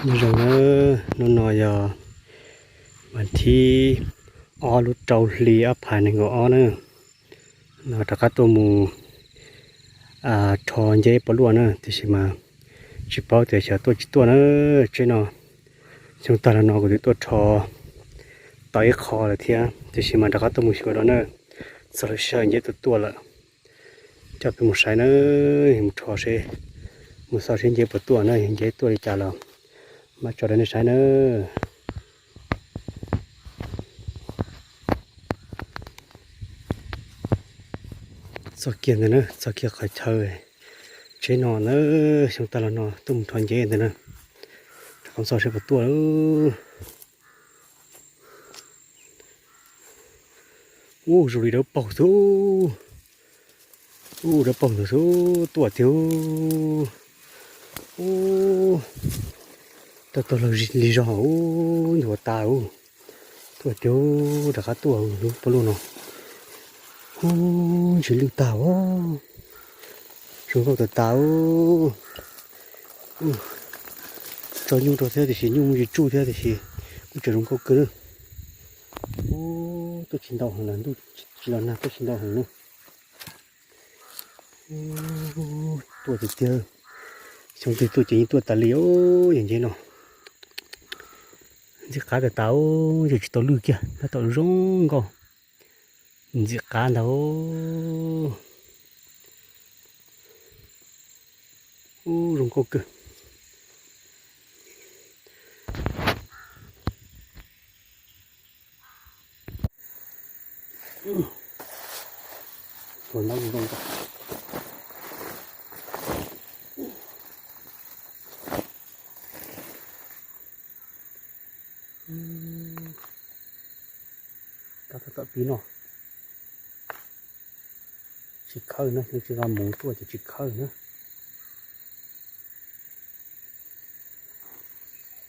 Nyob zoo na, hnub no yog vas thib ob lub rau hli ob phav nees nkaum ob na, no rov qab tuaj mus rho nceb pov luaj na, tiam sis mas tsis paub tias xyov tuaj tsis tuaj na. Tsheb no xyoo tag los no kuv twb tuaj rho tau ib qho lawm thiab, tiam sis mas rov qab tuaj mus xyuas dua na, txog lub sij hawm nceb tuaj tuaj lawm. Coj peb mus saib na, mus rho seb, mus xauj seb nceb puas tuaj na, nceb tuaj li cas los mam tso rau nej saib na. Txog kiag ntawd na, txog kiag qhov chaw tsheb no na, xyoo tag los no tuaj mus rho nceb ntawd na, rov qab xauj seb puas tuaj. Ub, zoo li dawb paug xwb. Ub, dawb paug ntawd xwb, tuaj tiag. Ub, tuaj tau li zog, ub, ntuav tas ub. Tuaj tiag, rov qab tuaj lub pob luaj no. Ub, ntsis lwj tag ub. Zoo nkauj tas tas ub. Tso nyuj rau thiab tiam sis nyuj muaj ntsis tsuj thiab tiam sis kuj tseem zoo nkauj kawg na. Ub, tuaj tsis ntau heev lawm, ntuj tsis los nag tuaj tsis ntau heev na. Tuaj tiag tiag, xyoo twg tuaj ces yeej tuaj tas li os, yog nceb no. Ntxim qab tas tas, yog tsis tau lwj kiag tab tom zoo nkauj. Ntxim qab ntag. Ub, zoo nkauj kawg. Kab tab tom pib no. Tsis khawb na, tsis nqa mus tuaj ces tsis khawb na.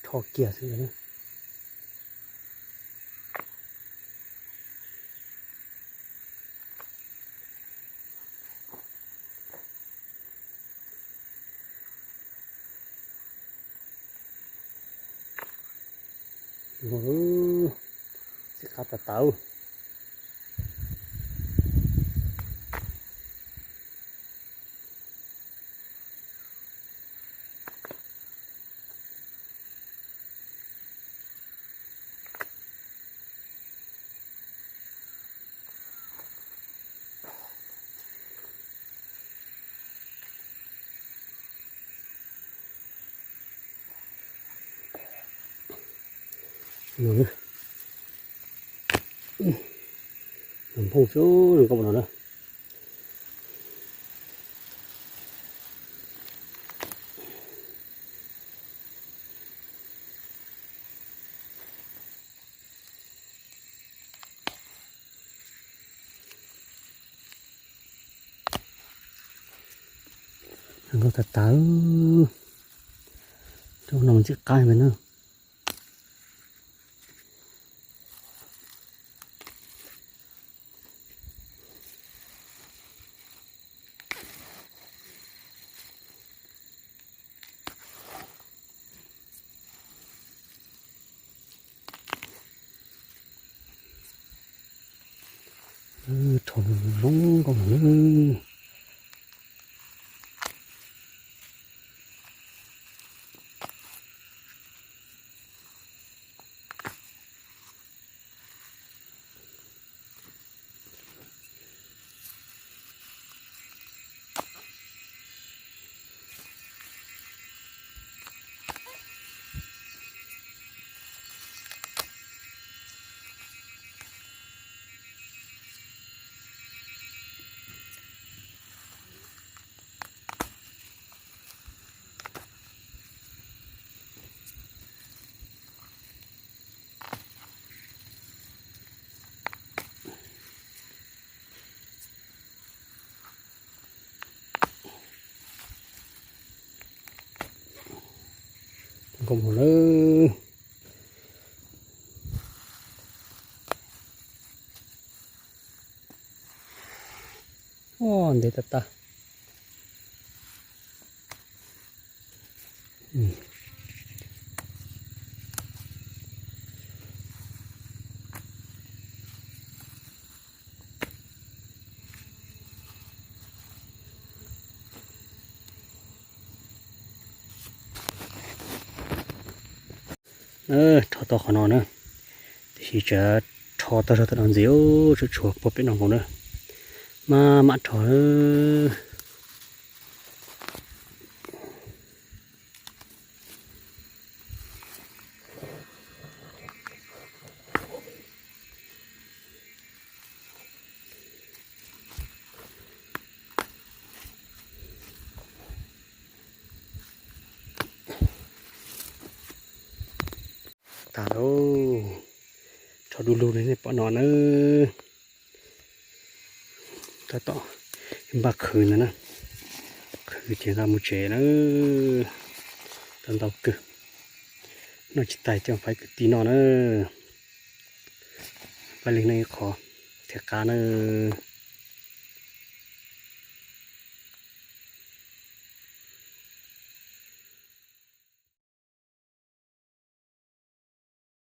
Rho kiag xwb na. Ntxim qab tas tas. Nphooj xwb zoo nkauj no na. Zoo nkauj tas tas. Rau no ntxim qab na. Rho zoo nkauj no. Nkauj mus lawm. Ntev tas tas. Rho tau qhov no na, tiam sis tseem rho tau zog tom no ntxiv, tshuav tshuav puag pem no nkaus na, maj mam rho. Tag lauj, rho du lug li nej pom no na. Tab tom npaj qhwv ntawd na, qhwv ces nqa mus tsev na. Tau ntau kawg, noj tsis tag coj faib kwv tij noj na. Pab leej noj ib qho thiaj qab na.